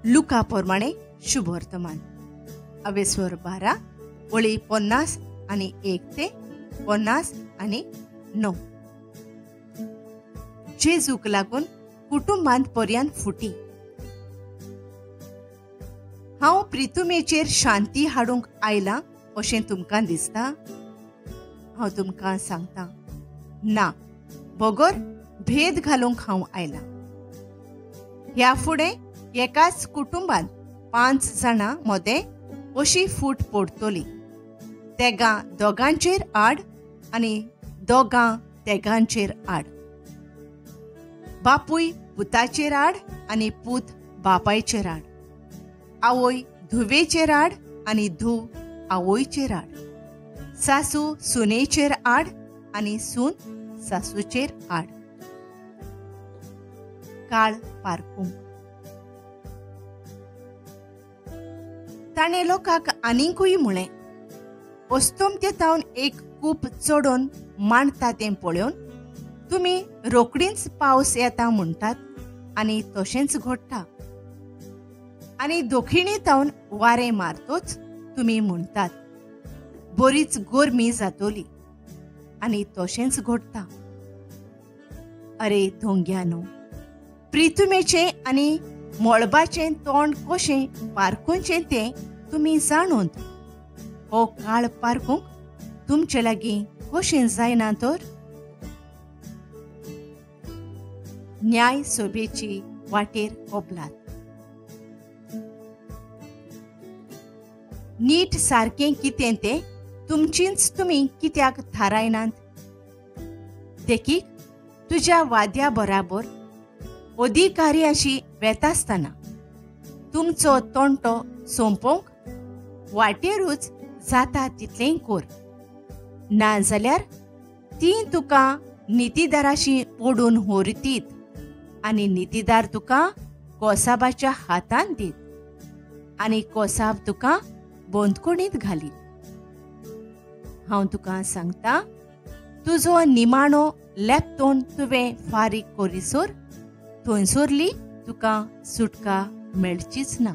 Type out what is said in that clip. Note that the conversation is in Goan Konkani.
लुका प्रमाणे शुभवर्तमान अवेस्वर 12 वळी 51 ते 59. जेजूक लागून कुटुंबांत पर्यान फुटी. हांव प्रितुमेचेर शांती हाडूंक आयलां अशें तुमकां दिसता? हांव तुमकां सांगता, ना, बगर भेद घालूंक हांव आयलां. ह्या फुडें एकाच कुटुंबांत 5 जाणां मदें अशी फूट पडटली, तेगां दोगांचेर आड आनी दोगां तेगांचेर आड. बापूय पुताचेर आड आनी पूत बापायचेर आड, आवय धुवेचेर आड आनी धूव आवयचेर आड, सासू सुनेचेर आड आनी सून सासूचेर आड. काळ पारकूंक. ताणें लोकांक आनीकूय म्हळें, अस्तमते तावन एक कूप चडोवन मांडटा तें पळोवन तुमी रोकडींच पावस येता म्हणटात आनी तशेंच घडटा. आनी दक्षिणे तावन वारें मारतोच तुमी म्हणटात बरीच गरमी जातली आनी तशेंच घडटा. अरे धोंग्यानो, प्रितुमेचें आनी मळबाचें तोंड कशें पारखुचें तें तुमी जाणून हो काळ पारखूंक तुमचे लागीं कशें जायना तर? न्याय सभेची वाटेर कबलात. नीट सारकें कितें तें तुमचींच तुमी कित्याक थारायनात? देखीक, तुज्या वाद्या बराबर अधिकाऱ्याशी वेतासतना तुमचो तोंटो सोंपोवंक वाटेरूच जाता तितलें कोर, नाजाल्यार तीं तुका नितीदाराशी ओडून व्हरतीत आनी नितीदार तुका कोसाबाच्या हातांत दीत आनी कोसाब तुका बंदखणींत घालीत. हांव तुका सांगता, तुजो निमाणो लेपतोंड तुवें फारीक करीसर थंयसरली तुका सुटका मेळचीच ना.